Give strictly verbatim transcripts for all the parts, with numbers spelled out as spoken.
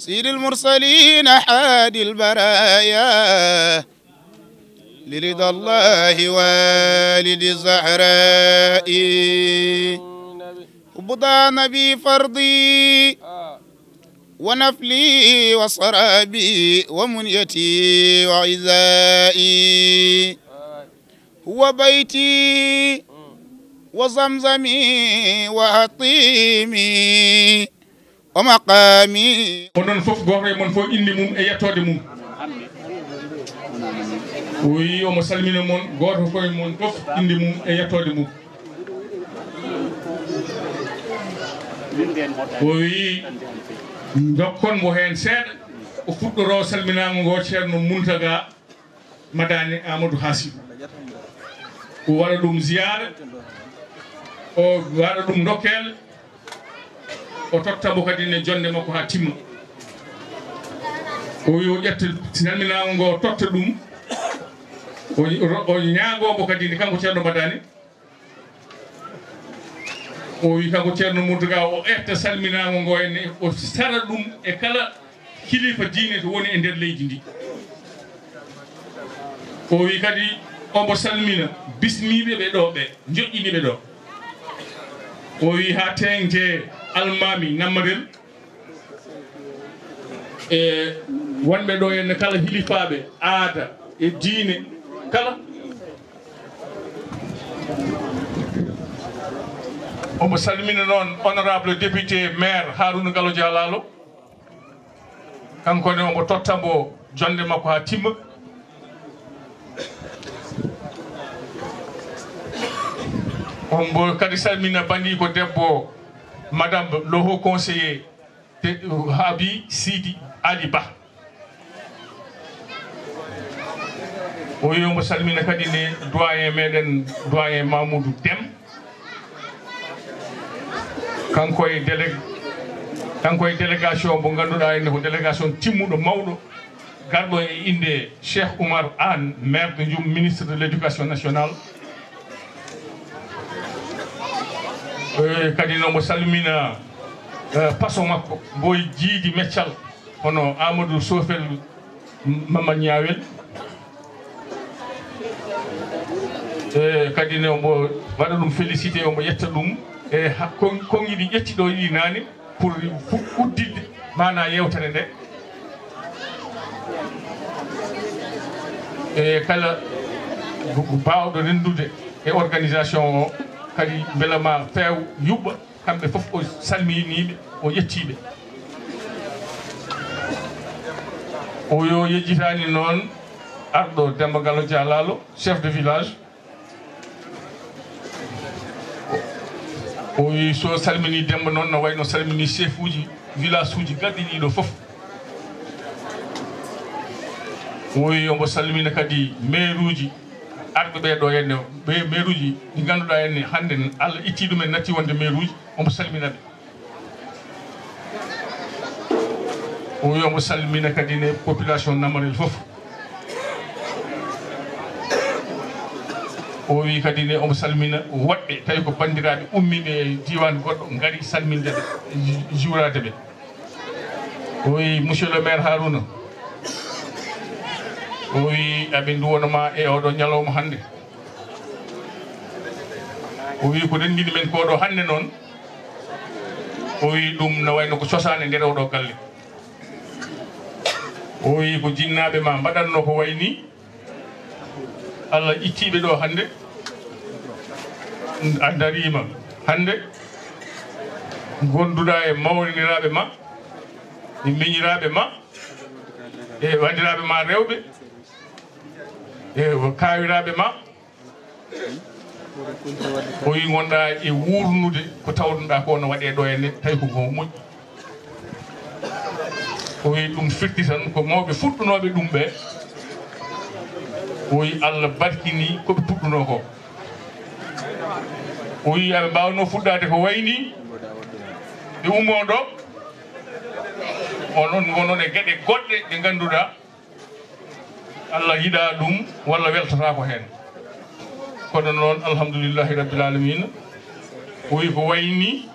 سيد المرسلين حادي البرايا، لرضا الله والد الزهراء. حب ذا نبي فرضي ونفلي وسرابي ومنيتي وعزائي. هو بيتي وزمزمي وحطيمي ومقامي. Onon fof, gooto e mon fof, innde mum e yettoode mum. O wiyi omo salmina mon, gooto fof e mon fof, innde mum e yettoode mum. O wiyi ndokkon mo heen seeɗa, o fuɗɗoroo salminaango ngo Ceerno Muntaga Madani Amadou Hasim. O waɗa ɗum ziyaara, o waɗa ɗum ndokkeel, o totta mo kadi ne jonnde makko haa timma. O wi o ƴetta salminaango ngo, o totta ɗum, o, o ñaagoo mo kadi ne kanko Ceerno Madani. O wi kanko Ceerno Mountaga o ƴetta salminaango ngo henne, o sara ɗum e kala kilifa diine to woni e nder leydi ndi. O wi kadi omo salmina bismiiɓe ɓe ɗo ɓe, joƴƴiniiɓe ɗo. O wi haa teeŋte almaami Nammarel, e wonɓe ɗo henne kala hilifaaɓe aada e diine kala. Omo salmina noon honorable député maire Harouna Gallo Diallo, kanko ne omo totta mbo jonnde makko haa timma. Omo kadi salmina banndii ko debbo, madame le haut conseiller, te Habi Sidi Ali Ba. O wi omo salmina kadi ne doyen meɗen, doyen Mamoudou Dem. Kanko e délé-, kanko e délégation mo ngannduɗaa ene ko délégation timmuɗo mawɗo, garɗo e innde Cheikh Oumar Anne, maire de Ndioum, ministre de l'éducation nationale. E kadi no mo salmina, e, paso makko, Boy Jiidi Meccal, hono Amadou Sofel Mama Ñaawel. E kadi ne omo waɗa ɗum félicité, omo yetta ɗum e ha-, kon-, konŋi ɗi ƴetti ɗo ɗi naane pour fu-, udditde maanaa yeewtere nde. E kala baawɗo renndude e organisation o kadi mbela ma feew yuɓɓa. Kamɓe fof o salminiiɓe, o yettiiɓe. O yo yejjitaani noon arɗo Demba Gallo Diallo, chef de village. O wi so salmini Demba noon, no wayno salmini chef uji village uji garɗi ɗiɗo fof. O wi omo salmina kadi maire uji arɓe ɓe ɗo henne, ɓe maire uji ɗi ngannduɗaa henne hannde Allah itti ɗumen natti wonde maire uji, omo salmina ɓe. O wi omo salmina kadi ne population Namarel fof. O wi kadi ne omo salmina woɗɓe, tawi ko banndiraaɓe ummiiɓe e diiwaan goɗɗo, ngari salminde ɓe, ju-, juuraade ɓe. O wi, monsieur le maire Harouna, o wi, aɓe nduwono ma e oɗo ñalawma hannde. O wi, ko renndini men ko ɗo hannde noon, o wi, ɗum no wayno ko cosaane nder oɗo galle. O wi, ko jinnaaɓe ma mbaɗatno ko wayi ni, Allah ittiiɓe ɗo hannde, a dariima hannde, ngonduɗaa e mawniraaɓe ma, e miñiraaɓe ma, e wanndiraaɓe ma rewɓe, e kaawiraaɓe ma. O wi ngonɗaa e wuurnude ko tawnuɗaa ko no waɗee ɗo henne, tawi ko ko moƴƴi. O wi ɗum firti tan ko mawɓe fuɗɗunooɓe ɗum ɓe. O wi Allah barkini ko ɓe puɗɗunoo ko. O wi aɓe mbaawno fuɗɗaade ko wayi ni, ɓe ummoo ɗo, onon ngonon e geɗe goɗɗe ɗe ngannduɗaa Allah yiɗaa ɗum walla weltataako heen. Kono noon, alhamdulillahi rabbil aalamiina, o wi ko wayi ni,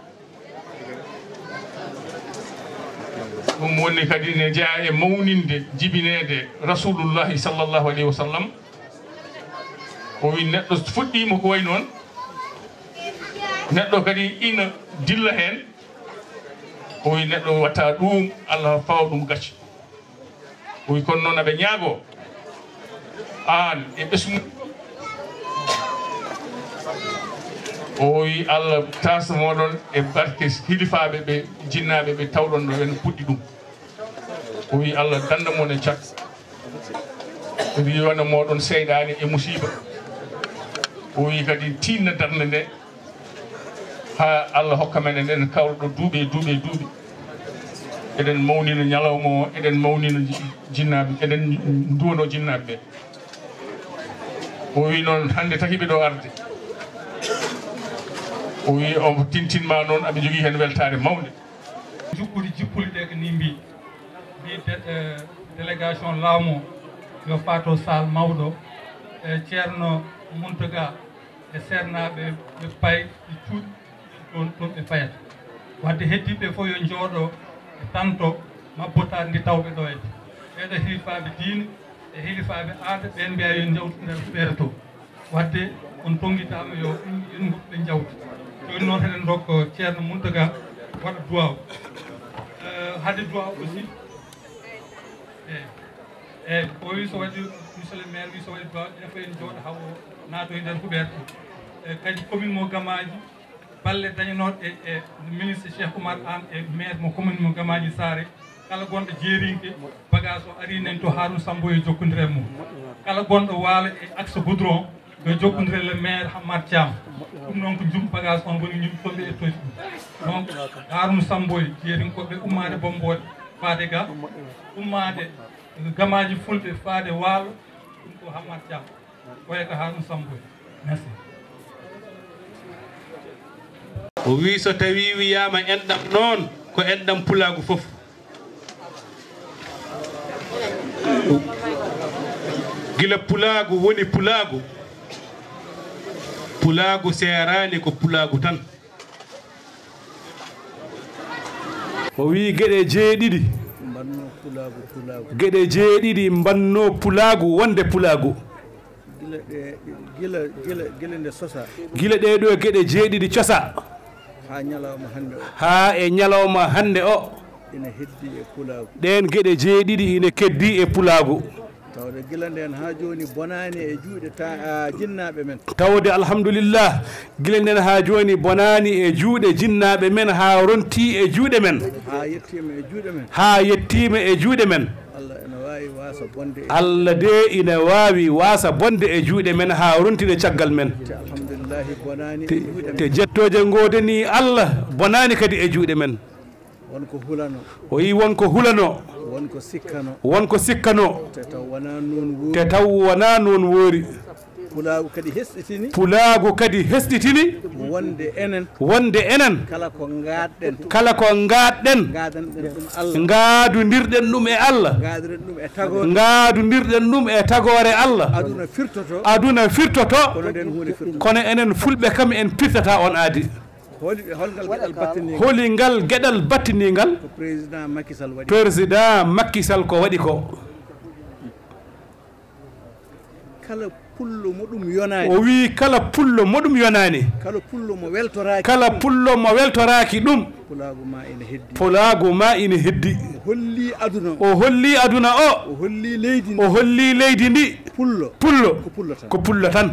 Ɗum woni kadi ne jeyaa e mawninde jibineede Rasulullahi sallallahu alayhi wa sallam. O wi neɗɗo fuɗɗiima ko wayi noon, neɗɗo kadi ina dilla heen. O wi neɗɗo watta ɗum, Allah fawa ɗum gacce. O wi kono noon aɓe ñaagoo aan e ɓesngu. O wi Allah taasa mooɗon e barke hilifaaɓe ɓe, jinnaaɓe ɓe tawɗon ɗo, ɓen puɗɗi ɗum. O wi Allah danda mon e cak. O wi wona mooɗon seyɗaani e musiiba. O wi kadi tinna darnde nde haa Allah hokka men eɗen kawra ɗo duuɓi e duuɓi e duuɓi. Eɗen mawnina ñalawma o, eɗen mawnina ji-, jinnaaɓe, eɗen nduwano jinnaaɓe ɓe. O wi noon hannde taki ɓe ɗo arde. O wi o tintinma noon aɓe jogii heen weltaare mawnde. Jukkude jippuli ɗe ko ni mbi, mbi de-, eh, délégation laamu o yo faato saal mawɗo, e Ceerno Muntaga e seernaaɓe ɓe pay ɓe cuuɗi toon, toon ɓe payata. Wadde heddiiɓe fof yo njooɗo e tanto mabbotaari ndi tawɓe ɗo e ɓeeɗo hilifaaɓe diine e hilifaaɓe aada, ɓeen mbiya yo njawtu nder huɓeere to. Wadde on tonngitaama yo ɗum yen goɗɗo ɓe njawta. Jooni noon eɗen ndokka Ceerno Muntaga waɗa duwaaw. Eh, hade duwaaw aussi. Eeyi. Eeyi, o wi so waɗi, monsieur le maire wi so waɗi duwaaw, ene fof en njooɗo haa o naatoy nder huɓeere to. Eh, kadi commune mo Gamaaji, balle dañanooɗe e ministre Cheikh Oumar Anne e maire mo commune mo Gamaaji Saare, kala gonɗo Jeerinke, bagage o ari nen to Harouna Sambo e jokkondire mum. Kala gonɗo Waalo e axe goudron, yo jokkondire le maire Hammat Thiam. Ɗum noon ko jum bagage on woni ñum toon ɓe ettoyta ɗum. Donc, Harouna Sambo e Jeerinkoɓe ummaade Bombole faade ga, ummaade Gamaaji Fulɓe faade Waalo, ɗum ko Hammat Thiam. Oya ko Harouna Sambo. Merci. O wi so tawi wiyaama enɗam noon, ko enɗam pulaagu fof. Gila pulaagu woni pulaagu, pulaagu seeraani ko pulaagu tan. O wi geɗe jeeɗiɗi. Mbanno pulaagu, pulaagu. Geɗe jeeɗiɗi mbanno pulaagu wonde pulaagu. Gila ɗe, gila, gila, gila nde sosa. Gila ɗee ɗo geɗe jeeɗiɗi cosa. Haa ñalawma hannde o. Haa e ñalawma hannde o. Ina heddi e pulaagu. Ɗeen geɗe jeeɗiɗi ina keddi e pulaagu. Tawde gila ndeen haa jooni bonaani e juuɗe ta-, a, jinnaaɓe men. Tawde alhamdulillah, gila ndeen haa jooni bonaani e juuɗe jinnaaɓe men, haa rontii e juuɗe men. Haa yettiima e juuɗe men. Haa yettiima e juuɗe men. Allah ina waawi waasa bonde e Allah de ina waawi waasa bonde e juuɗe men haa rontira caggal men. Te alhamdulillahi bonaani e Te, juuɗe te men. Jettooje ngoodanii Allah bonaani kadi e juuɗe men. Won ko hulano. O yi won ko hulano. Won ko sikkano. Won ko sikkano. Te taw wonaa noon woori. Te taw wonaa noon woori. Pulaagu kadi hesɗitini. Pulaagu kadi hesɗitini. Wonde enen. Wonde enen. Kala ko ngaadɗen. Kala ko ngaadɗen. Ngaadanɗen ɗum Allah. Ngaadundirɗen ɗum e Allah. Ngaaduɗen ɗum e tagoore. Ngaadundirɗen ɗum e tagoore Allah. Aduna firtoto. Aduna firtoto. Kono nden huunde firtoto. Kono enen Fulɓe kam en pirtata on aadi. Holi, hol ngal geɗal battiniigal? Holi ngal geɗal battiniigal? Ko président Macky Sall waɗi. Président Macky Sall ko waɗi ko. Kala pullo mo ɗum yonaani. O wii kala pullo mo ɗum yonaani. Kala pullo mo weltoraaki. Kala pullo mo weltoraaki ɗum. Pulaagu ma ina heddi. Pulaagu ma ina heddi. O holli aduna o. O holli aduna o. O holli leydi ndi. O holli leydi ndi. Pullo. Pullo. Ko pullo tan. Ko pullo tan.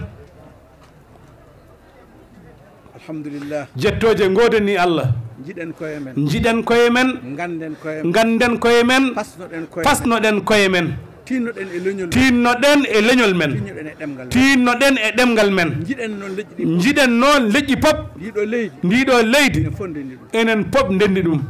Alhamdulillah. Jettooje ngoodanii Allah. Njiɗen koye men. Njiɗen koye men. Ngannden koye men. Ngannden koye men. Pasnoɗen koye men. Pasnoɗen koye men. Tiinnoɗen e leñol men. Tiinnoɗen e leñol men. Tiinnoɗen e ɗemngal men. Tiinnoɗen e ɗemngal men. Njiɗen noon leƴƴi ɗi. Njiɗen noon leƴƴi pop. Ndiɗo leydi. Ndiɗo leydi. Enen fof ndenndi ɗum. Enen pop ndenndi ɗum.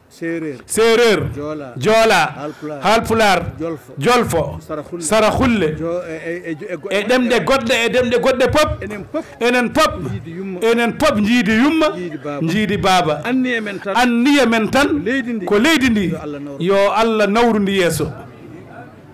Seereer. Seereer. Joola. Joola. Haalpulaar. Haalpulaar. Jolfo. Jolfo. Saraxulle. Saraxulle. Jo-, e, e, e, e goɗɗe. E ɗemɗe goɗɗe, e ɗemɗe goɗɗe pop. Enen pop. Enen pop. Njiidi yumma. Enen pop njiidi yumma. Njiidi baaba. Njiidi baaba. Anniya men tan. Anniya men tan. Ko leydi ndi. Ko leydi ndi. Yo Allah nawru. Yo Allah nawru ndi yeeso.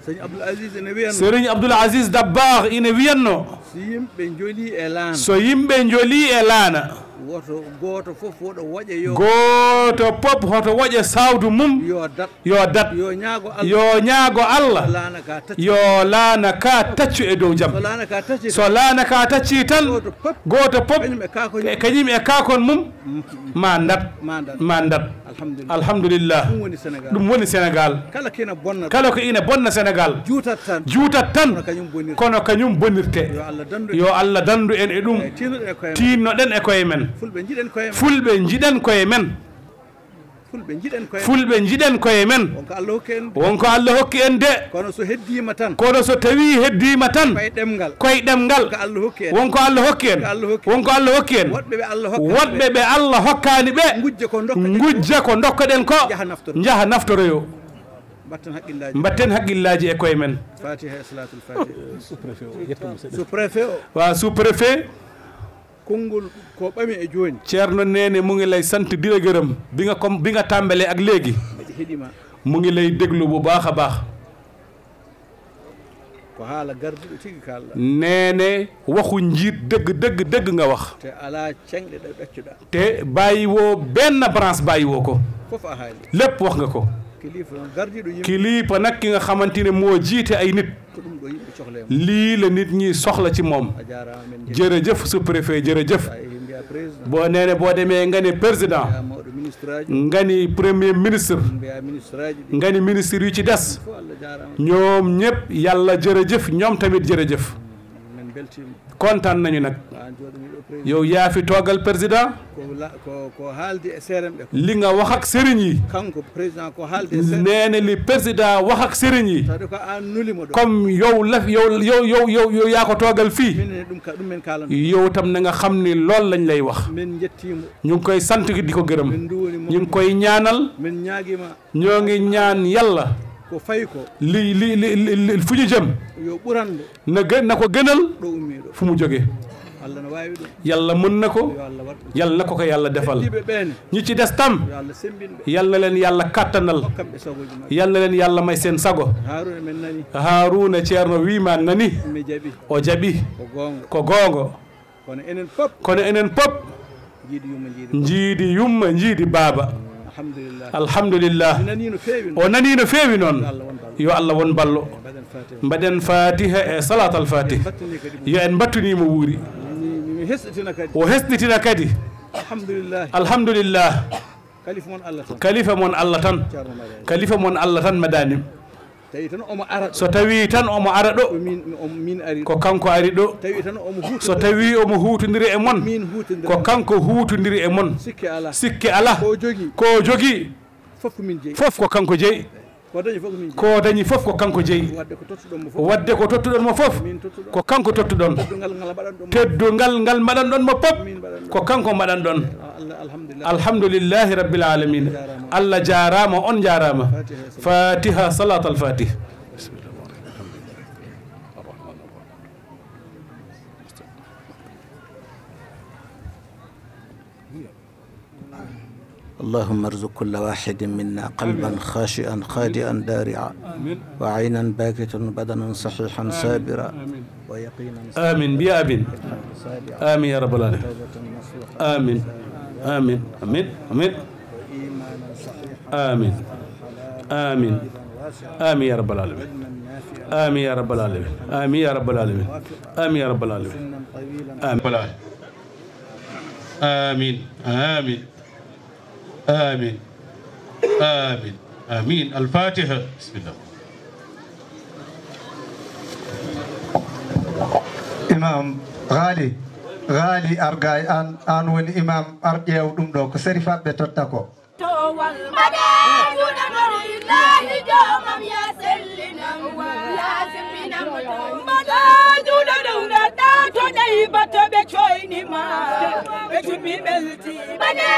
Serigne Abdoul Aziz ene wiyanno. Serigne Abdoul Aziz Dabakh ina wiyanno. So yimɓe njolii e laana. So yimɓe njolii e laana. Woto gooto fof woɗo woƴa yo. Gooto pop hoto woƴa sawdu mum. Yo dat. Yo dat. Yo ñaago Allah. Yo ñaago Allah. Laana ka taccu. Yo laana ka taccu e dow jam. So laana ka tacci. So laana ka tacci tan. Gooto pop. Gooto pop. Kañum e kaakon. E kañum e kaakon mum. Mm. Ma dat. Ma dat. Ma dat. Alhamdulillah. Alhamdulillah. Ɗum woni Senegal. Ɗum woni Senegal. Kala ko ina bonna. Kala ko ina bonna Senegal. Juutat tan. Juutat tan. Kono kañum bonirta. Kono kañum bonirte. Yo Allah dandu en. Yo Allah dandu en e ɗum. Eyi, tiinnoɗen e koye men. Tiinnoɗen e koye men. Fulɓe njiɗen koye men. Fulɓe njiɗen koye men. Fulɓe njiɗen koye men. Fulɓe njiɗen koye men. Wonko Allah hokki en. Wonko Allah hokki en de. Kono so heddiima tan. Kono so tawii heddiima tan. Koye ɗemngal. Koye ɗemngal. Wonko Allah hokki en. Wonko Allah hokki en. Wonko Allah hokki en. Wonko Allah hokki en. Woɗɓe ɓe Allah hokkani ɓe. Woɗɓe ɓe Allah hokkani ɓe. Ngujja ko ndokkaɗen ko. Ngujja ko ndokkaɗen ko. Njaha naftorto. Njaha naftoroyo. Mbatten haqqillaaji. Mbatten haqqillaaji e koye men. Fatiha e salatul fatiha. Sous-préfet o, yettude seeɗa. Sous-préfet o. Wa sous-préfet. Konngol ko ɓami e jooni. Ceerno Neene mu ngi lay sant di la gërëm. Bi nga comme bi nga tàmbalee ak léegi. Mbeɗa heɗima. Mu ngi lay déglu bu baax a baax. Ko haala garduɗo tigi kaalɗa. Neene waxu njiit dëgg, dëgg, dëgg nga wax. Te alaa ceŋɗe ɗe ɗaccuɗa. Te bàyyi woo benn branche bàyyi woo ko. Fof a haali. Lépp wax nga ko. Kilifa noon gardiiɗo yimɓe. Kilifa nag ki nga xamante ne moo jiite ay nit. Ko ɗum ɗo yimɓe cohla e mum. Lii la nit ñi soxla ci moom. A jaaraama, men njetti. Jërëjëf sous-préfet, jërëjëf. Sa yehi mbiya président. Boo nee ne boo demee nga ne président. Mbiya mawɗo ministre aji. Nga ni premier ministre. Mbiya ministre aji ɗi. Nga ni ministre yu ci des. Fof Allah jaaraama. Ñoom ñëpp yàlla jërëjëf, ñoom tamit jërëjëf. Men mbeltiima. Kontaan nañu nag. Ko an jooɗaniiɗo président. Yow yaa fi toogal président. Ko la, ko, ko haaldi e seerenɓe ko. Li nga wax ak sëriñ yi. Kanko président ko haaldi e seerenɓe. Nee na li président wax ak sëriñ yi. Tawde ko an nuli mo ɗo. Comme yow la, yow, yow, yow, yow, yow yaa ko toogal fii. Min ne ɗum ka, ɗum men kaalana. Yow tam na nga xam ni loolu lañ lay wax. Men njettiima. Ñu ngi koy sant di ko gërëm. Men nduwani mo. Ñu ngi koy ñaanal. Men ñaagiima. Ñoo ngi ñaan yàlla. Ko fayi ko. Li, li, li, li, li, fu ñu jëm. Yo ɓuranɗo. Na gën, na ko gënal. Ɗo ummi ɗo. Fu mu jóge. Allah na waawi ɗum. Yàlla mën na ko. Yo Allah waɗ ɗum. Yàlla na ko ko yàlla defal. Heddiiɓe ɓeen. Ñi ci des tam. Yo Allah semmbin ɓe. Yàlla na leen yàlla kàttanal. Hokkan ɓe sagooji maɓɓe. Yàlla na leen yàlla may seen sago. Haaruna men nani. Haaruna Ceerno wii ma nani. Mi jaɓi. O jaɓi. Ko goonga. Ko goonga. Kono enen pop. Kono enen pop. Njiidi yumma, njiidi baaba. Njiidi yumma, njiidi baaba. Alhamdulillah. Alhamdulillah. Mi nanii no feewi noon. O nanii no feewi noon. Yo Allah won ballo. Yo Allah won ballo. Mbaɗen Fatiha. Mbaɗen Fatiha e Salat al Fatih. En mbattanii kadi mo. Yo en mbattunii mo wuuri. Mi, mi, mi hesɗitina kadi. O hesɗitina kadi. Alhamdulillah. Alhamdulillah. Kalifa mon Allah tan. Kalifa mon Allah tan. Ceerno Madani. Kalifa mon Allah tan, Madani. Tawi tan omo ara ɗo. So tawi tan omo ara ɗo. Ko min, o, min ari ɗo. Ko kanko ari ɗo. Tawi tan omo huuto. So tawi omo huutondiri e mon. Min huutondira. Ko kanko huutondiri e mon. Sikke alaa. Sikke alaa. Ko o jogii. Ko o jogii. Fof ko min jeyi. Fof ko kanko jeyi. Ko dañi fof ko min jeyi. Ko dañi fof ko kanko jeyi. Waɗde ko tottuɗon mo fof. Waɗde ko tottuɗon mo fof. Min tottuɗon. Ko kanko tottuɗon. Teddungal ngal mbaɗanɗon mo. Teddungal ngal mbaɗanɗon mo fof. Min mbaɗanɗon. Ko kanko mbaɗanɗon. Allah, alhamdulillah. Alhamdulillahi rabbil alamin. Jaaraama. Allah jaaraama, on jaaraama. Fatiha, Fatiha, Salat al Fatih. اللهم ارزق كل واحد منا قلبا خاشعا خادعا دارعا، وعينا باكية، بدنا صحيحا صابرا، ويقينا. آمين. Mbiya amin. Amin ya rabbal alamin. Amin. Amin. Amin. Amin. Amin. Amin. Amin ya rabbal alamin. Amin ya rabbal alamin. Amin ya rabbal alamin. Amin ya rabbal alamin. Amin. Amin. Amin. Amin. Amin. Amin. Al Fatiha. Bismillah. Imam Ghali, Ghali Argay, an, an woni imam, ar ƴeew ɗum ɗo, ko sérifaɓe totta ko. Towal mbaɗe juuɗe ɗo, illahi joomam ya sellinam, ya sembinam. Mbaɗe juuɗe ɗo, ngarɗa to ɗey bato ɓe coyni ma, ɓe cummi ɓelti. Mbaɗe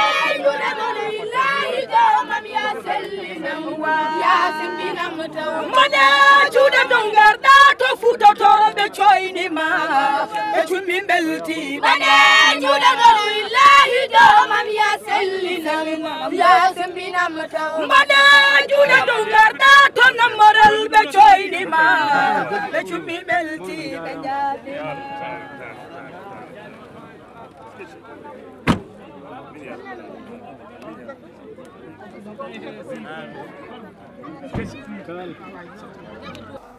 juuɗe ɗo, illahi joomam ya sellinam, ya sembinam taw. Mbaɗe juuɗe ɗo, ngarɗa to Fuuta Tooro ɓe coyni ma, ɓe cummi ɓelti. Mbaɗe juuɗe ɗo, illahi joomam ya sellinam, ya sembinam taw. Mbaɗe juuɗe ɗo, ngarɗa to Nammoral ɓe coyni ma, ɓe cummi ɓelti, ɓe njaabi.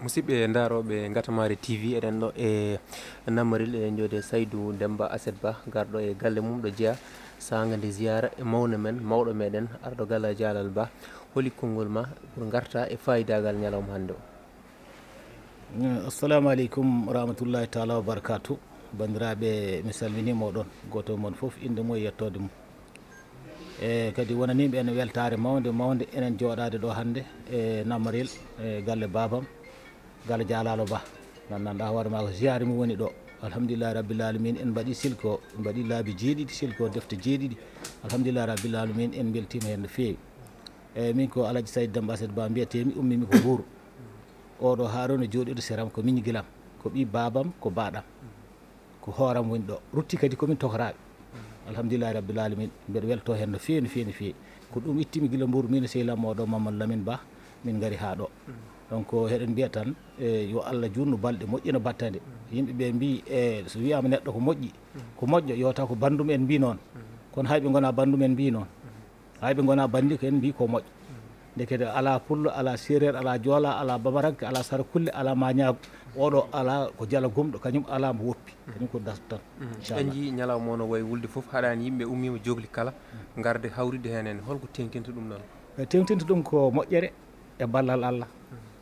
Musidɓe ndarooɓe Ngatamaare T V, eɗen ɗo e Nammaril, eɗen jooɗi e Saydu Demmba Aset Ba, garɗo e galle mum ɗo jeyaa saanga nde ziyaara e mawne men, mawɗo meɗen, arɗo Gala Jalal Ba. Holi konngol ma pour ngarta e faayidaagal ñalawma hannde o? Assalamu aleykum wa rahmatullahi taala wa barakatu. Banndiraaɓe, mi salminii mooɗon, gooto e mon fof innde mum e yettoode mum. E kadi wonaniiɓe en weltaare mawnde mawnde enen jooɗaade ɗo hannde e Nammarel, e galle baabam, Gala Jaalaalo Ba. Nganndanɗaa hoore maa ko ziyaare mum woni ɗo. Alhamdulillahi rabbil alamin, en mbaɗii silko, en mbaɗii laabi jeeɗiɗi silko, defte jeeɗiɗi. Alhamdulillahi rabbil alamin, en mbeltiima heen no feewi. Eeyi, min ko Alhaji Sayd Demmba Aset Ba mbiyetee-mi, ummii-mi ko Mbuur. Oɗo Haaruna jooɗiiɗo seram ko miñi gilam, ko ɓii baabam, ko baaɗam, ko hooram woni ɗo. Rutti kadi ko min tokoraaɓe. Alhamdulillahi rabbil alamin, mbeɗa weltoo heen no feewi, no feewi, no feewi. Ko ɗum itti-mi gila Mbuur, miin e sehil am oɗo Mamadou Lamine Ba, min ngari haa ɗo. Donc, heɗen mbiya tan, e, yo Allah juutnu balɗe, moƴƴina battane. Yimɓe ɓe mbii, e, so wiyaama neɗɗo ko moƴƴi, ko moƴƴo, yo taw ko banndum en mbii noon. Kono hay ɓe ngonaa banndum en mbii noon. Hay ɓe ngonaa banndi ko en mbii ko moƴƴo. Ndekete alaa pullo, alaa seereer, alaa joola, alaa bamaranke, alaa sarakulle, alaa maañaagu. Oɗo alaa ko jala gumɗo, kañum alaa mo woppi. Kañum ko dartu tan. Inchallah. En njii ñalawma o no wayi wulde fof, haɗaani yimɓe ummiima jogli kala, ngarde hawride heen en. Holko teeŋtinta ɗum ɗoon? E teeŋtinta ɗum ko moƴƴere e ballal Allah.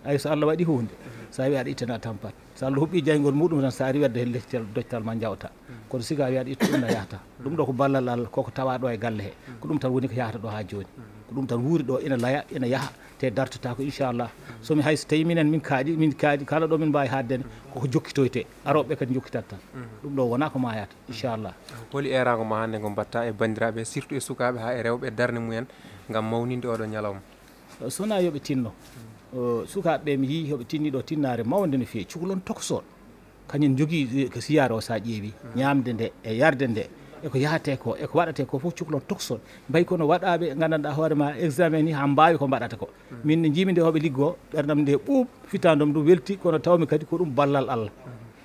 Ay, so Allah waɗi huunde, so a wiyii aɗa ittana a tampat. So Allah huɓɓi jayngol muɗum tan, so a ari wedde heen leccal doctal ma njawta. Kono siga a wiyaat ittu ɗum na yahata. Ɗum ɗo ko ballal Allah, koko tawa ɗo e galle he. Ko ɗum tan woni ko yahata ɗo haa jooni. Ko ɗum tan wuuri ɗo ina laya, ina yaha, te dartata ko inchallah. So mi hay so tawi minen min kaaɗi, min kaaɗi kala ɗo min mbaawi haaɗde ne, koko jokkitoyte. Arooɓe kadi jokkitat tan. Ɗum ɗo wona ko maayata, inchallah. Holi eeraango ma hannde ngo mbatta e banndiraaɓe, surtout e sukaaɓe haa e rewɓe, darnde mumen ngam mawninde oɗo ñalawma? So wonaa yo ɓe tinno. O, sukaaɓe ɓe mi yii yo ɓe tinni ɗo tinnaare mawnde no feewi. Cukalon tokosoo. Kañum njogii ko siyaare o, so a ƴeewi ñaamde nde e yarde nde, e ko yahatee ko, e ko waɗatee ko fof, cukalon tokosoo. Mbayi kono waɗaaɓe nganndanɗaa hoore ma examen ni haa mbaawi ko mbaɗata ko. Min no njiimi nde hoɓe liggoo, ɓerndam nde ɓuuɓ, fitaandam ndu welti, kono tawmi kadi ko ɗum ballal Allah.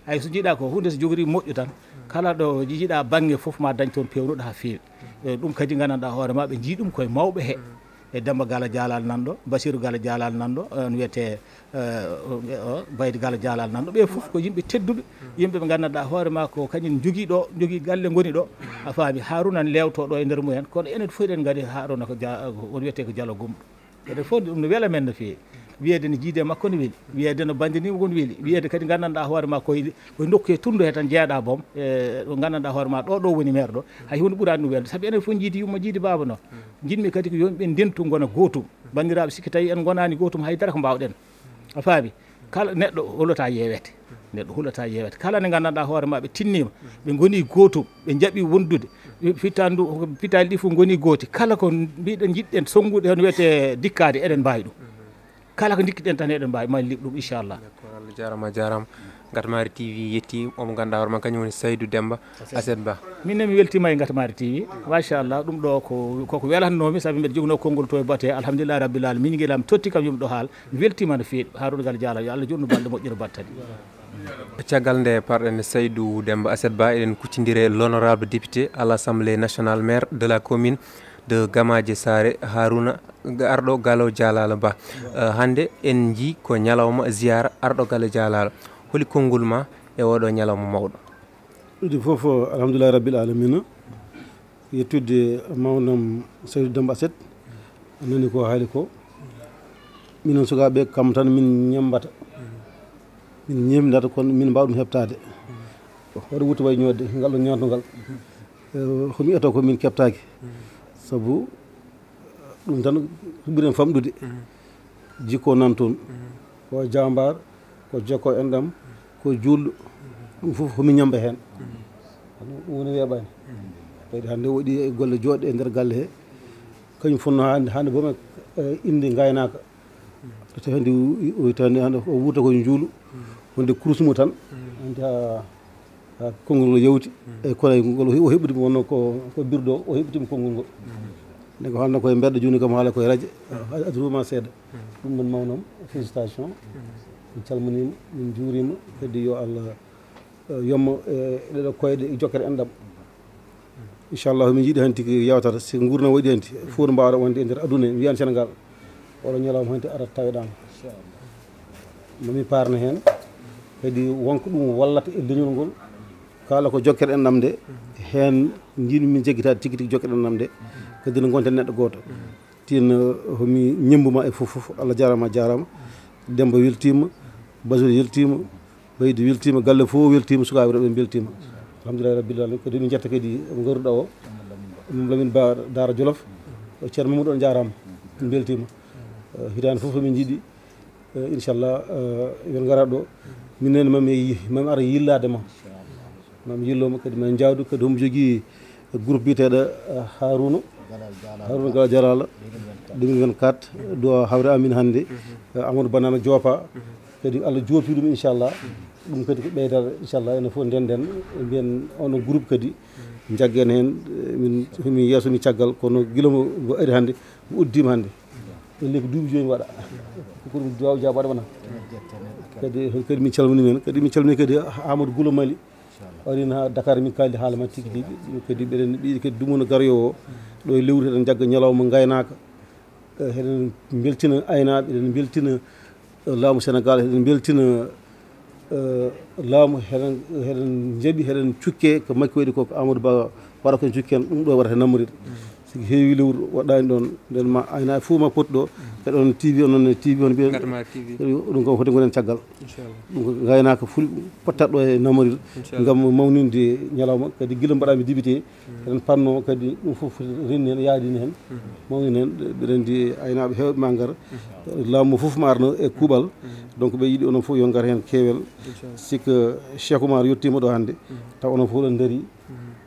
Ay, so njiɗaa ko huunde so jogori moƴƴu tan, kala ɗo njiɗaa bannge fof ma dañ toon peewnuɗo haa feewi. E ɗum kadi nganndanɗaa hoore ma ɓe njii ɗum koye mawɓe he. E Demmba Gala Jaalaal nan ɗo, Basiiru Gala Jaalaal nan ɗo, on wiyetee, eh, o, o, Baydi Gala Jaalaal nan ɗo. Ɓe fof ko yimɓe tedduɓe, yimɓe ɓe nganndanɗaa hoore ma ko kañum njogii ɗo, njogii galle ngoni ɗo. A faami, Haaruna ne leewtoo ɗo e nder mumen, kono enen fof eɗen ngari Haaruna ko ja-, on wiyetee ko jalo gumɗo. Enen fof ɗum no wela men no feewi. Wiyeede no jiide makko no weli, wiyeede no bannde ni won weli, wiyeede kadi nganndanɗaa hoore ma koye, koye nokku he tundu he tan jeyaɗaa boom, e ɗo nganndanɗaa hoore ma ɗo, ɗo woni maire ɗo, hay huunde ɓuraani ɗum welde. Sabi enen fof njiidi yumma, njiidi baaba noon. Njiɗmi kadi ko yo yimɓe ndentu ngona gootum. Banndiraaɓe, sikke tawi en ngonaani gootum, haydara ko mbaawɗen. A faami? Kala neɗɗo hulataa yeewete. Neɗɗo hulataa yeewete. Kala nde nganndanɗaa hoore ma ɓe tinniima, ɓe ngonii gootum, ɓe njaɓii wondude. Fitaandu, pitaali ɗi fof ngonii gooti. Kala ko mbiɗen njiɗɗen sonngude, hono wiyetee dikkaade, eɗen mbaawi ɗum. Kala ko ndikkiɗen tan eɗen mbaawi, ma en liɓ ɗum, inchallah. D'accord, Allah jaaraama, a jaaraama. Ngatamaare T V yetti omo ngannduɗaa hoore ma, kañum woni Saydou Demba Aset Ba. Min ne mi weltiima e Ngatamaare T V. Machallah, ɗum ɗo ko, koko welannoomi, sabi mbeɗa joginoo konngol to e bate. Alhamdulillahi Rabbil Alamina, miñi ngilam totti kam yumɗo haal. Mi weltiima no feewi. Harouna Gala Diallo, yo Allah juutnu balɗe, moƴƴina battane. Caggal nde parɗen e Saydou Demba Aset Ba, eɗen kuccindire l'honorable député à l'Assemblée nationale, maire de la commune de Gamaje Saare, Harouna, arɗo Galo Dialalo Ba. Eh, hannde en njii ko ñalawma ziyaara arɗo Galo Dialalo. Holi konngol ma e oɗo ñalawma mawɗo? Ɗuɗi fof, alhamdulillahi rabbil alamina. Yettude mawnam Saydou Demba Aset, a nani ko haali ko. Minen sukaaɓe kam tan min ñembata, min ñemdata, kono min mbaawa ɗum heɓtaade. Hoto wutte way ñoodde ngal ɗo ñaamtungal. Eh, ko mi etoo ko min keɓtaaki. Sabu ɗum tan ɓuri en famɗude. Jikko nan toon. Ko jaambaar, ko jokko enɗam, ko juulɗo. Ɗum fof ko min ñamba heen. Ɗum woni weeɓaani. Kadi hannde waɗi e golle jooɗɗe e nder galle he. Kañum fonno hannde, hannde boom e, eh, innde ngaynaaka. Tawi hannde o, o, hannde o wuurta ko njuulu, wonde kurus mum tan. Hannde haa, haa konngol ngol yawti, e kono ngol o heɓɓitii mo wonno ko, ko birdo, o heɓɓitii mo konngol ngol. Nde ko haalno koye mbedda, jooni kam haala koye rajo, a, a, adruma seeɗa. Ɗum noon mawnam, félicitation. Min calminiima, min njuuriima, kadi yo Allah, eh, yommo, eh, ɗeɗo koyɗe e jokkere enɗam. Inchallah, min njiɗi hanti ko yewtata, si nguurndam waɗi hanti, fof no mbaawɗa wonde e nder aduna, mi wiyan Sénégal, oɗo ñalawma hanti arata taweɗaama. Mami paarno heen, kadi wonko ɗum wallata e leñol ngol, kala ko jokkere en ɗam nde, heen njiɗmi min jaggitaade tigi tigi jokkere en ɗam nde, kadi no ngonten neɗɗo gooto. Tin, eh, homi ñemmbuma e fof fof, Allah jaaraama, a jaaraama. Demmba weltiima, Basir weltiima, Baydi weltiima, galle fof weltiima, sukaaɓe rewɓe mbeltiima. Alhamdulillahi rabbil alamin. Kadi min njetta kadi mo ngaruɗa o, Mamadou Lamine Ba Daara Jolof. Ceerno Mamadou, on jaaraama, en mbeltiima. Eh, hitaande fof min njiɗi, eh, inchallah, eh, yon ngara ɗo. Minen mami, mami ara yillaade ma. Mami yillooma kadi, mami njaawdu kadi, homo jogii groupe biyeteeɗo, eh, Haruna. Haruna Gala Jalala, deux mille vingt-quatre, duwa hawre amin hannde. Eh, Amadou Ba nana joopa. Kadi Allah joopi ɗum, inchallah. Ɗum kadi ko ɓeydata, inchallah, enen fof ndenden, ɓe mbiyen onon groupe kadi, njaggen heen, eh, min, min yeeso, min caggal, kono gila mo, mo ari hannde, mo uddiima hannde. Ɓe ko duuɓi joyi waɗa. Ko ɗum duwaw jaabaade wona. Kadi, kadi min calmini men, kadi min calmini kadi Amadou Goulo Mali. Arino haa Dakar, min kaaldi haala ma tigi tigi. Ɗum kadi mbiɗen mbiɗi kadi dumunna garoyo o. Ɗo e lewru eɗen njagga ñalawma ngaynaaka. Eh, eɗen mbeltina aynaaɓe, eɗen mbeltina, eh, laamu Sénégal, eɗen mbeltina, eh, laamu, eɗen, eɗen njaɓi, eɗen cukke ko makki waɗi ko, ko Amadou Ba waɗa ko en cukke en, ɗum ɗo waɗata namoride. Sigi heewi lewru waɗɗaani ɗoon, nden ma aynaaɓe fof ma poti ɗo, kadi onon T V, onon ne T V, on mbiyen, Ngatma T V. Kadi ɗum kam foti ngonen caggal. Inchallah. Ɗum ko ngaynaaka fulɓe pottat ɗo e namoride, inchallah, ngam mawninde ñalawma, kadi gila mbaɗaami député, eɗen panno kadi ɗum fof foti renni heen, yaadini heen, mawnini heen, mbiɗa anndi aynaaɓe heewɓe ma ngar, laamu fof ma arno e kuuɓal, donc ɓe yiɗi onon fof yo ngar heen keewel. Inchallah. Sikka Cheikh Oumar yettiima ɗo hannde, taw onon fof ɗon ndarii,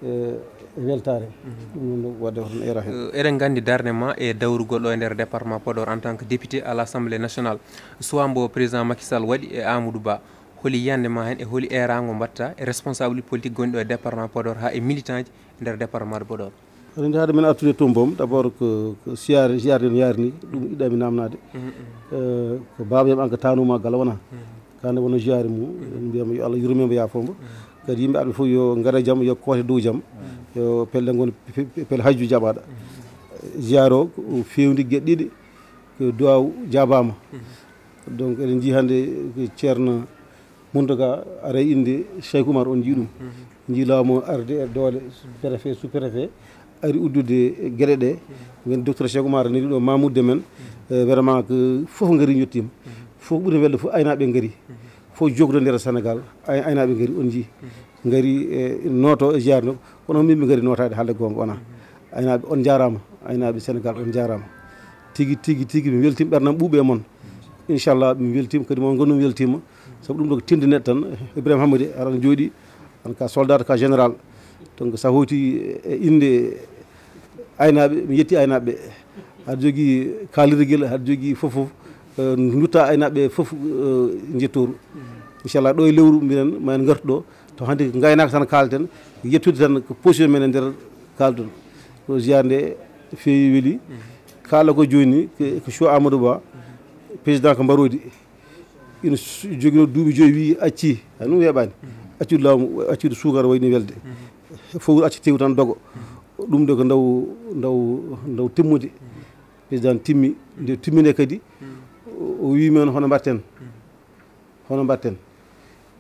eh, e weltaare. Ɗum noon waɗde hoto en era heen. Eh, eɗen nganndi darnde ma e dawrugol ɗo e nder département Podor en tant que député à l'Assemblée nationale. Choix mbo président Macky Sall waɗi e Amadou Ba, holi yiyannde ma heen e holi eeraango mbaɗta e responsable politique gonɗo e département Podor haa e militant ji e nder département de Podor? Eɗen njaha hade men artude toon boom, d'abord ko, ko siyaare, siyaare en yaarni, ɗum iɗɗami namnaade. Eh, ko baaba yam an ko tanuma gala wona. Kande wona ziyaare mum, en mbiyamo yo Allah yurmemo, yaafombo. Kadi yimɓe arɓe fof yo ngare jam, yo koote dow jam, yo pelle ngon pe-, pe-, pelle hajju jaɓaɗa. Ziyaare o ko fewndi geɗe ɗiɗi, ko duwaw jaabama. Donc eɗen njii hannde ko Ceerno Mountaga ara e innde Cheikh Oumar, on njii ɗum. Njii laamu arde e doole, préfet, sous-préfet, ari uddude geɗe ɗe. Ngen docteur Cheikh Oumar neli ɗo mamude men, eh, vraiment ko fof ngari yettiima. Fof ɓuri welde fof aynaaɓe ngari. Fof jokdo nder Sénégal, ay-, aynaaɓe ngari, on njii. Ngari, eh, nooto e ziyaare nde, kono min ɓe ngari nootaade haalde goonga wona. Aynaaɓe, on njaaraama, aynaaɓe Sénégal, on njaaraama. Tigi, tigi, tigi, mi weltiima ɓernam ɓuuɓe e mon. Inchallah, mi weltiima kadi, mo ngonum weltiima. Sabu ɗum ɗo ko tinde neɗɗo tan, Ibrahima Hamadi, aɗa jooɗi, an ka soldat, ka général. Donc, so a hooti e innde aynaaɓe, mi yetti aynaaɓe ɓe. Aɗa jogii kaalirgel, aɗa jogii fof fof, eh, ndutta aynaaɓe ɓe fof, eh, njettoru. Inchallah, ɗo e lewru mbiɗen, ma en ngartu ɗo. To hannde ko ngaynaaka tan kaalten, yettude tan ko position men e nder kaalduɗo. Ko ziyaare nde feewi weli. Kaala ko jooni, ko, ko choix Amadou Ba, président ko mbaroodi. Ina su-, jogino duuɓi joyi, wi acci, hay ɗum weeɓaani. Accude laamu, accude suukara wayni welde. Fowru acci tew tan dogo. Ɗum de ko ndaw, ndaw, ndaw timmude. Président timmi, nde timmine kadi, o, o wi men hono mbatten. Hono mbatten.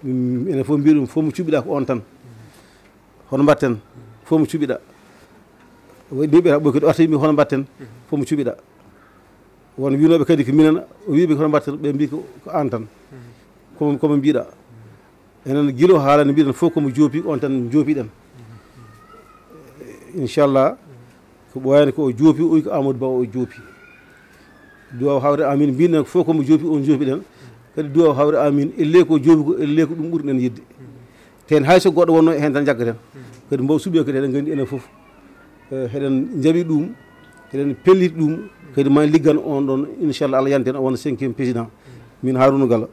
Min, enen fof mbiɗum, fof mo cuɓiɗa ko on tan. Hono mbatten, fof mo cuɓiɗa. Waɗi ni ɓe ɓoy kadi o arta yimɓe, hono mbatten, fof mo cuɓiɗa. Won wiinoɓe kadi ko minen, o wiɓe hono mbatten, ɓe mbi ko, ko an tan. Komo, komo mbiɗa. Enen gilo haalani mbiɗen fof komo joopi, on tan joopiɗen. Inchallah, ko ɓooyaani ko o joopi, o wi ko Amadou Ba o joopi. Duwaw hawre amin, mbinen fof komo joopi, on joopiɗen. Kadi duwaw hawre amin, elle ko joopi ko, elle ko ɗum ɓurɗen yidde. Ten hay so goɗɗo wonno heen tan jaggaten. Kadi mbo suɓe kadi eɗen nganndi enen fof. Eh, eɗen njaɓi ɗum, eɗen pelliti ɗum, kadi ma liggan on ɗon, inchallah, Allah yanti en, o wona cinquième président. Min Harouna Gala.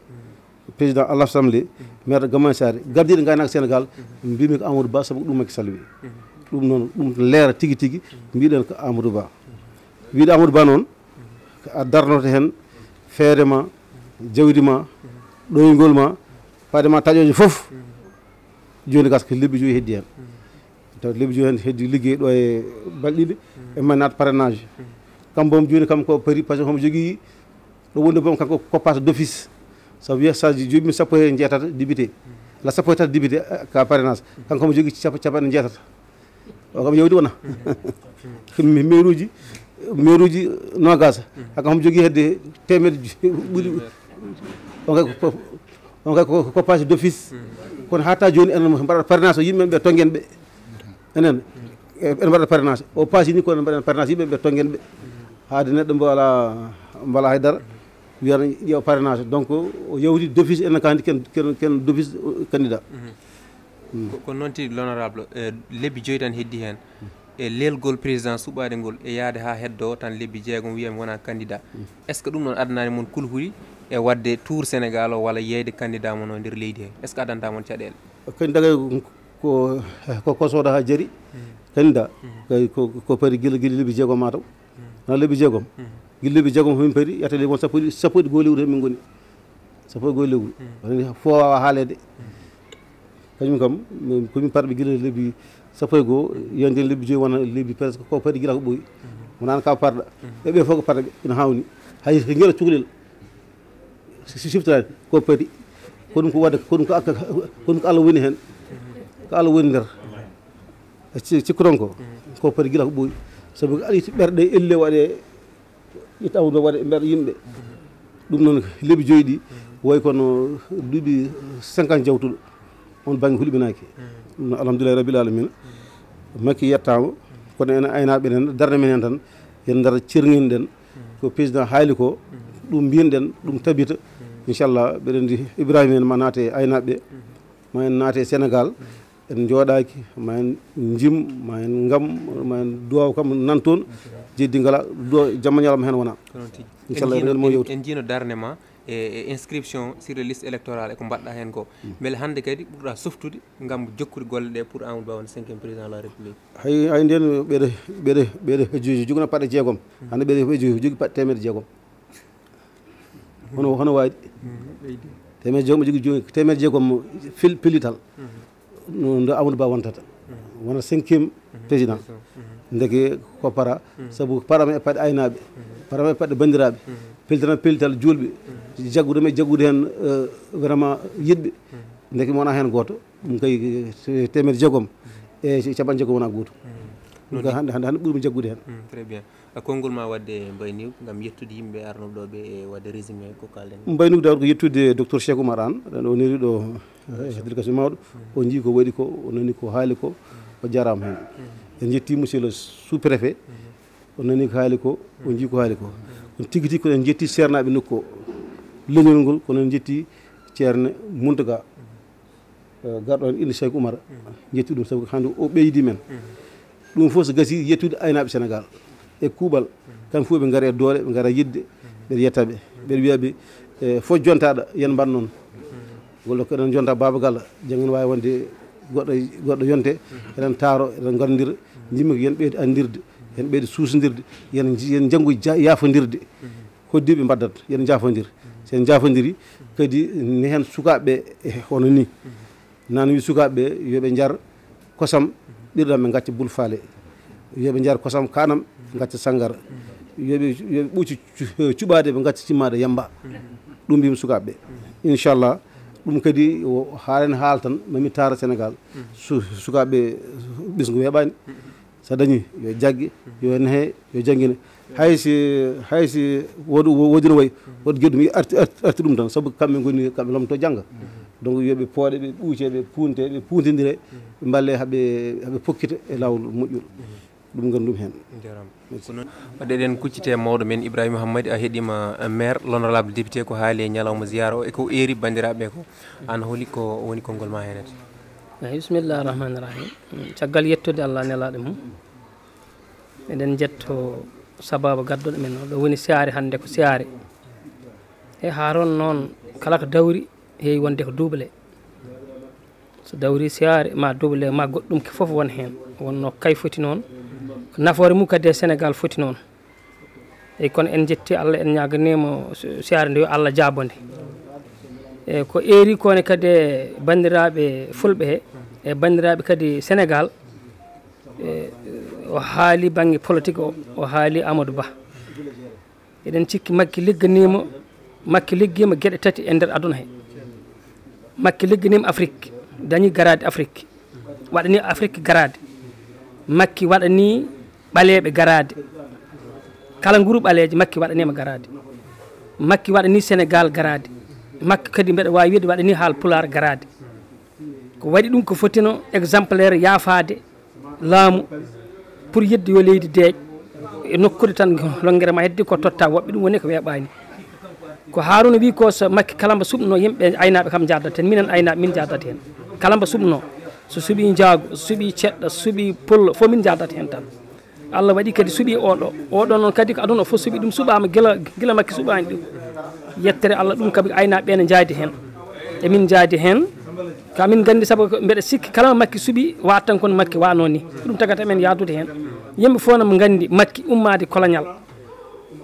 Président à l'Assemblée, maire de Gamay Sare, gardiiɗo ngaynaaka Sénégal, mbimi ko Amadou Ba, sabu ko ɗum Macky Sall wi. Ɗum noon, ɗum leera tigi tigi, mbiɗen ko Amadou Ba. Wiide Amadou Ba noon, ko a darnoto heen feere ma, jawdi ma, ɗoyngol ma, faade ma taƴooje fof. Jooni gas ko lebbi joyi heddi heen. Taw lebbi joyi heen heddi liggey ɗo e balɗe ɗiɗi, e ma naat parrainage. Kam boom jooni kam ko pari, parce que homo jogii ɗo wonde boom kanko ko passe d'office. Sabu wiya sa joɓi sappo e jeetata député, la sappo e tati dépuité, eh, ka parrainage. Kanko homo jogii capa-, capanɗe jeetata. O kam yawdi wona. Mairuuji, mairuuji noogas. Kanko homo jogii hedde teemedde ɓuri. On kay ko, on kay ko, ko passe d'office. Kono hatta jooni en mbaɗa parrainage o yimɓe ɓe tonngen ɓe. Enen, e, en mbaɗa parrainage. O paasi ni ko en mbaɗa parrainage yimɓe ɓe tonngen ɓe. Haade neɗɗo mbo alaa, mbo alaa haydara, wiyata ƴeewa parrainage. Donc, o yawti d'office enen kandi ken, ken, ken d'office, o, candidat. Ko, ko noon tigi, l'honorable, e, lebbi joyi tan heddi heen. E leelgol président suɓaade ngol e yahde haa heddoo tan lebbi jeegom, wiya mi wonaa candidat. Est-ce que ɗum noon addanaani mon kulhuli e waɗde tour Sénégal o walla yeeyde candidat mon o nder leydi he? Est-ce que addanta mon caɗeele? Kadi dagay ko, ko, ko sooda haa jari. Candidat, kay ko, ko pari gila, gila lebbi jeegom mataw. Wona lebbi jeegom. Gila lebbi jeegom ko min pari, yetta lebbi won sappo e ɗiɗi, sappo e ɗiɗi goo lewru he min ngoni. Sappo e goo lewru. Woni fof waawaa haaleede. Kañum kam, min, ko min parɓe gila lebbi sappo e goo, yonde lebbi joyi wona lebbi presque ko pari gila ko ɓooyi. Wonano ka parɗa. Ɓe ɓe fof ko parɗa ɓe, ina hawni. Hay so ngela cukalel. Si, si siftaani, ko pari. Ko ɗum ko wadde, ko ɗum ko akka, ko ɗum ko Allah woni heen. Ko Allah woni nder. E ci-, cikkuɗon ko, ko pari gila ko ɓooyi. Sabu ko aɗa yiɗi ɓerɗe elle waɗe, ƴetta awdi waɗe ɓerɗe yimɓe. Ɗum noon, lebbi joyi ɗi, way kono duuɓi cinquante jawtuɗo, on bannge hulɓinaaki. Ɗum noon, alhamdulillahi rabbil alamina. Makki yettaama, kono enen aynaaɓe enen, darnde men heen tan, yen ndar cirŋinɗen. Ko président haali ko, ɗum mbiyinɗen, ɗum tabita. Inchallah, mbeɗen ndi Ibrahima en ma naate e aynaaɓe, ma en naate e Sénégal. En njooɗaaki, ma en njim, ma en ngam, ma en duwaw kam nan toon. Jeddi ngala, duwa jamma ñalawma heen wona. Ko noon tigi. Inchallah, en njiino, enen mo en, yewtu. En njiino darnde ma e, e inscription sur les listes électorales e ko mbaɗɗa heen ko. Mbele hannde kadi ɓurɗa softude ngam jokkude golle ɗe pour Amadou Ba won cinquième président de la République? Hay, hay ndeen ɓeɗe, ɓeɗe, ɓeɗe jogi, jogino paɗe jeegom. Hannde ɓeɗe jogi, jogi paɗe teemedde jeegom. Hono, hono waɗi? Teemedde jeegom, jogi jogi, teemedde jeegom fil-, pellital. No, ndo Amadou Ba wontata. Wona cinquième président. Ndeke ko para, sabu parama e paɗe aynaaɓe, parama e paɗe banndiraaɓe, pellital, pellital juulɓe, jaggude men, jaggude heen, eh, vraiment yiɗɓe. Ndeke mi wona heen gooto, ɗum kay, eh, teemedde jeegom e capanɗe jeegom wona gooto. Ɗum kay hannde, hannde, hannde ɓurmi jaggude heen. Mm, très bien. A konngol ma waɗde mbayniw ngam yettude yimɓe arnooɓe ɗo ɓe e waɗde résumé ko kalɗen. Mbayniw dawol ko yettude docteur Cheikh Oumar Anne, o neri ɗo, eh, délégation mawɗo. O njii ko waɗi ko, o nani ko haali ko, o jaaraama heen. En njetti monsieur le sous-préfet, o nani ko haali ko, o njii ko haali ko. On tigi tigi ko en njetti seernaaɓe nokku o. Leñol ngol, kono en njetti Ceerno Mountaga. Eh, garɗo heen ina Cheikh Oumar, njetti ɗum sabu hannde o ɓeydi men. Ɗum fof so gasi yettude aynaaɓe Sénégal e kuuɓal, kamɓe fof ɓe ngari e doole, ɓe ngara yiɗde, ɓeɗe yetta ɓe. Ɓeɗe wiya ɓe, eh, fof jontaɗo, yen mbaɗ noon. Walla ko eɗen jonta Baba Galla, janngo ne waawi wonde goɗɗo, goɗɗo yonte, eɗen taaro, eɗen ngarondira, njimmi ko yen ɓeydo anndirde, yen ɓeydo suusondirde, yen nji-, yen njanngu ja-, yaafondirde. Hoddiiɓe mbaddata, yen njaafondir. So en njaafondiri, kadi ne heen sukaaɓe ɓe, eh, hono ni. Naan wi sukaaɓe ɓe, yo ɓe njar kosam ɓirɗam, ɓe ngacca bul faale. Yo ɓe njar kosam kaanam, ngacca sanngara. Yo ɓe, yo ɓe ɓuccu cu-, cuɓaade, ɓe ngacca cimmaade yamba. Ɗum mbiymi sukaaɓe ɓe. Inchallah, ɗum kadi o haalen haal tan, mami taara Sénégal. Su-, sukaaɓe ɓesngu weeɓaani. So dañi, yo jagge, yo nehe, yo janngine. Hay si, hay si woodi, wo-, woodi no wayi, woodi geɗɗum arti, arti, arti ɗum tan, sabu kamɓe ngoni, kamɓe lomto jannga. Donc, yo ɓe pooɗe, ɓe ɓuuce, ɓe puunte, ɓe puuntindire, ɓe mballe haa ɓe, haa ɓe pokkita e laawol moƴƴol. Ɗum ngandum heen. Njaaraama. Merci. Ko noon. Wadde eɗen kuccite e mawɗo men Ibrahima Hammadi, a heɗiima, eh, maire, l'honorable député, ko haali e ñalawma ziyaara o, e ko eeri banndiraaɓe ko. Aan holi ko woni konngol ma heen? Eyi, bismillahi rahmani rahim. Caggal yettude Allah nelaaɗo mum, eɗen njetto sababu gadduɗo men o. Ɗo woni siyaare hannde ko siyaare. E haa toon noon, kala ko dawri heewi wonde ko double. So dawri siyaare ma double ma goɗɗum ke fof won heen. Wonno kay foti noon. Nafoore mum kadi e Sénégal foti noon. Eyi, kono en njetti Allah, en ñaaganiima siyaare nde yo Allah jaabo nde. E ko eeri ko ne kadi e banndiraaɓe fulɓe he, e banndiraaɓe kadi Sénégal, O haali bannge politique o, o haali Amadou Ba. Eɗen cikki Makki ligganiima, Makki liggiima geɗe tati e nder aduna he. Makki ligganiima Afrique, dañi garaade Afrique, waɗani Afrique garaade. Makki waɗani ɓaleeɓe garaade. Kala nguru ɓaleejo, Makki waɗaniima garaade. Makki waɗani Sénégal garaade. Makki kadi, mbeɗa waawi wiide, waɗani Haal Pulaar garaade. Ko waɗi ɗum ko fotino exemplaire yaafaade laamu pour yidde yo leydi deeƴ e nokkude tan, longere ma heddi ko totta woɓɓe, ɗum woni ko weeɓaani. Ko Haaruna wi ko, so Makki kala mbo suɓno yimɓe aynaaɓe kam njaadata heen, minen aynaaɓe min njaadata heen. Kala mbo suɓno, so suɓi njaago, so suɓi ceɗɗo, so suɓi pullo, fof min njaadata heen tan. Allah waɗi kadi suɓi oɗo. Oɗo noon kadi ko aduna o fof suɓi ɗum, suɓaama gila, gila Makki suɓaani ɗum. Yettere Allah, ɗum kam aynaaɓe ɓe ne njaadi heen. Emin njaadi heen. Ko amin nganndi, sabu ko mbeɗa sikki kala Makki suɓi, waat tan kono Makki waano ni. Ko ɗum tagata men yaadude heen. Yimɓe fof na mo nganndi Makki ummaade koloñal.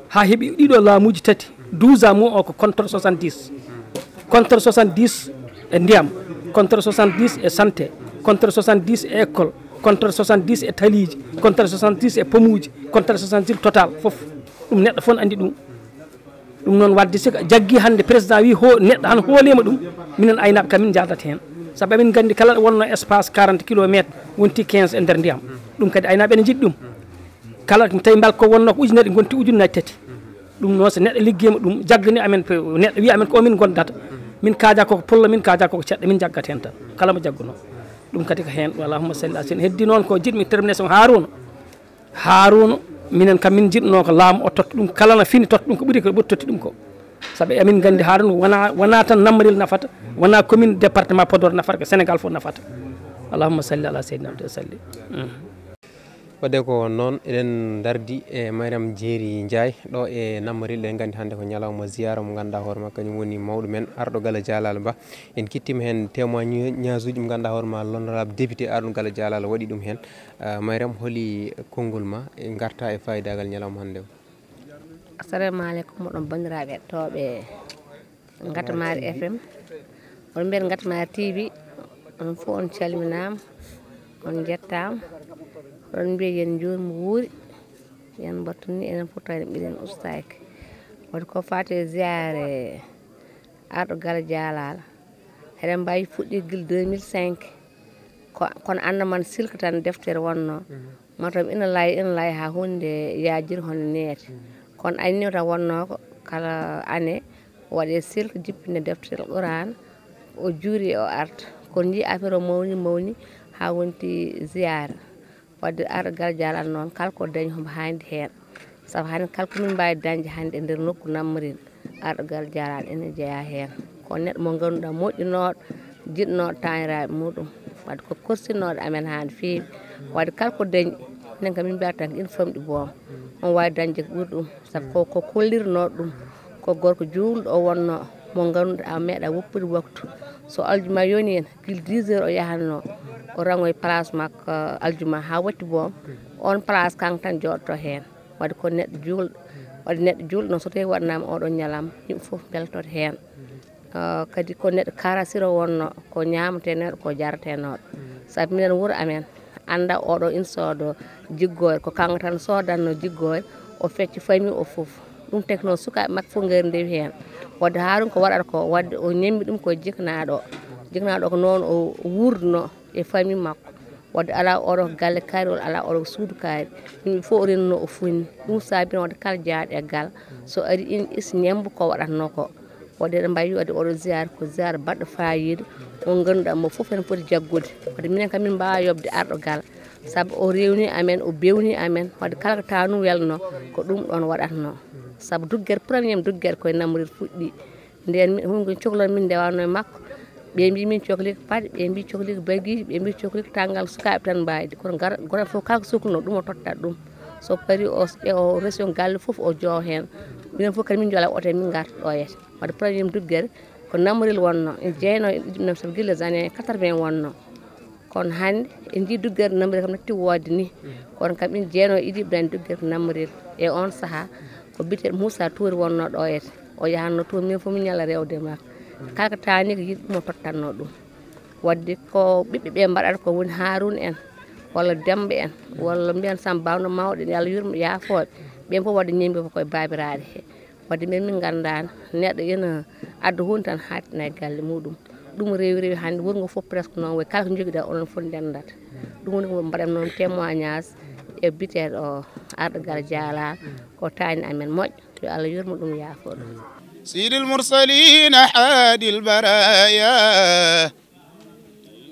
Haa heɓi ɗiɗo laamuuji tati, douze ans mum o ko contre soixante-dix. Contre soixante-dix e ndiyam, contre soixante-dix e santé, contre soixante-dix e école, contre soixante-dix e taliiji, contre soixante-dix e pomuuji, contre soixante-dix total fof. Ɗum neɗɗo fof ne anndi ɗum. Ɗum noon waɗde, si ko jaggi hannde président wi ho-, neɗɗo hano hoolema ɗum, minen aynaaɓe kam min njaadata heen. Sabu amin nganndi kala ɗo wonno espace quarante kilomètres wonti quinze e nder ndiyam. Ɗum kadi aynaaɓe ne njiɗi ɗum. Kala tawi mbal ko wonno ko ujunere, gonti ujunnaaji tati. Ɗum noon, so neɗɗo liggeema ɗum, jaggani amen, pe-, neɗɗo wi amen ko o min gondata. Min kaaja koko pullo, min kaaja koko ceɗɗo, min jaggata heen tan. Kala mo jagguno. Ɗum kadi ko heen, allahumma salli ala sayyidina. Heddi noon ko jiɗmi terminer son Haaruna. Haaruna, minen kam min jiɗno ko laamu o totta ɗum, kala na fini totta ɗum ko ɓuri ko ɓuri totti ɗum ko. Sabu amin nganndi Haaruna wona, wona tan Nammarel nafata, wona commune département Podor nafata, ko Sénégal fof nafata. Allahumma salli ala sayyidina Muhammad wa sallim. Mm. Wadde ko noon, eɗen ndardi e Mariam Jeeri Njaay ɗo e Nammarel. Eɗen nganndi hannde ko ñalawma ziyaara mo ngannduɗaa hoore makko, kañum woni mawɗo men arɗo galle Jaalaalo Ba. En kettiima heen témoignage uji mo ngannduɗaa hoore ma, l'honorable député arɗo galle Jaalaalo waɗi ɗum heen. Ah, Mariam, holi konngol ma e ngarta e faayidaagal ñalawma hannde o? Assalamu aleykum, moɗon banndiraaɓe heɗotooɓe Ngatamari F M, on mbiyat Ngatamari T V, on fof on calminaama, on njettaama. Oɗon mbiya yen njuurmo wuuri, yen mbattu ni, enen fof tawi mbiɗen ustaaki. Waɗi ko faati e ziyaare arɗo galle Jaalaalo, eɗen mbawi fuɗɗi gila deux mille cinq, ko, kono annda man silka tan deftere wonno. Matam ina laayi, ina laayi haa huunde yaajiri hono neete. Kono anniya tan wonnoo ko kala année waɗee silk, jippine deftere Quraan, o juuri o arta. Kono njii affaire o mawni, mawni haa wonti ziyaara. Waɗde arɗo galle Jaalaalo noon, kala ko dañi homo haandi heen. Sabu hannde kala ko min mbaawi dañde hannde e nder nokku Nammarel, arɗo galle Jaalaalo ene jeyaa heen. Ko neɗɗo mo ngannduɗaa moƴƴinooɗo, jiɗnooɗo taaniraaɓe muɗum. Waɗde ko korsinnooɗo amen haa no feewi. Waɗde kala ko dañi, minen kam min mbiyata tan ko ina famɗi boom. On waawi dañde ko ɓuri ɗum. Sabu ko, ko kollirnooɗo ɗum. Ko gorko juulɗo o wonnoo, mo ngannduɗaa meeɗaa woppude waktu. So aljuma yoni en, gila dix heures o yahatnoo, o rangoye place makko aljuma haa watti boom. On place kanko tan jooɗoto heen. Waɗde ko neɗɗo juulɗo, waɗde neɗɗo juulɗo noon, so tawi waɗanaama oɗo ñalawma, yimɓe fof mbeltoto heen. Ah, kadi ko neɗɗo karasiro wonno, ko ñaamatenooɗo, ko jaratenooɗo. Sabu minen wuro amen, annda oɗo ina soodo jiggoore, ko kanko tan soodanno jiggoore, o fecci famille o fof. Ɗum tekno sukaaɓe makko fof ngari ndewi heen. Waɗde Haaruna ko waɗata ko, waɗde o ñemmi ɗum ko jiknaaɗo o. Jiknaaɗo o ko noon o wuurduno e famille makko. Waɗde alaa oɗo galle kaari, walla alaa oɗo suudu kaari. Yimɓe fof o rennuno o funni. Ɗum saabino waɗde kala jeyaaɗo e galle, so ari ina is ñemmbo ko waɗatnoo ko. Waɗde eɗen mbawi wiide oɗo ziyaara ko ziyaara baɗɗo faayiida, mo ngannduɗaa mo fof ene foti jaggude. Waɗde minen kam min mbaawa yoɓde arɗo galle, sabu o rewni amen, o bewni amen. Waɗde kala ko taanum welnoo, ko ɗum ɗoon waɗatnoo. Sabu duggere, premier duggere ko e Nammarel fuɗɗi. Ndeen min, hunde cohli min ndewano e makko. Ɓe mbi min cohli ko paɗe, ɓe mbi cohli ko bagiiji, ɓe mbi cohli ko tanngal, sukaaɓe tan mbawi. Kono gara, gorko fof kala ko sokluno ɗum o tottat ɗum. So paari o, e o resi on galle fof o jowo heen. Minen fof kadi min jola oto min ngarta ɗo yete. Waɗde premier duggere ko Nammarel wonno, en jeyno e ɗum sabu gila les années quatre-vingts wonno. Kono hannde en njii duggere Nammarel kam natti woodde ni. Kono kam ina jeyno e Idriss Ibrahima duggere ko Nammarel. E on sahaa ko biyeteeɗo Moussa Touré wonnoo ɗo yete. O yahatnoo toon, min fof min ñalla rewde e makko. Kala ko taani ko yiɗi ɗum o tottatnoo ɗum. Waɗde ko ɓiɓɓe ɓe mbaɗata ko woni Haaruna en. walla Demba en, walla mbiyen Samba Ba no mawɗo en, yo Allah yurmo yaafooɓe. Ɓen fof wadde ñembe ko koye baabiraaɗe he. Wadde men min nganndaano neɗɗo ina adda huunde tan haaɗtina e galle muɗum. Ɗum rewi rewi hannde wuro ngo fof presque noon wayi kala ko njogiɗa onon fof ndendata. Ɗum woni ko mbaɗen noon témoignage e biteeɗo o arɗo galle jaala ko taani amen moƴƴo. Yo Allah yurmo ɗum yaafoo ɗum. سيد المرسلين حادي البرايا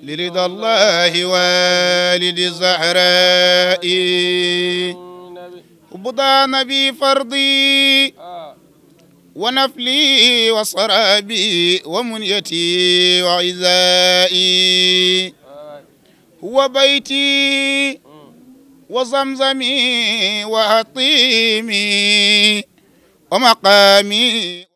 لرضا الله والد الزهراء. حب ذا نبي فرضي ونفلي وسرابي ومنيتي وعزائي. هو بيتي وزمزمي وحطيمي ومقامي.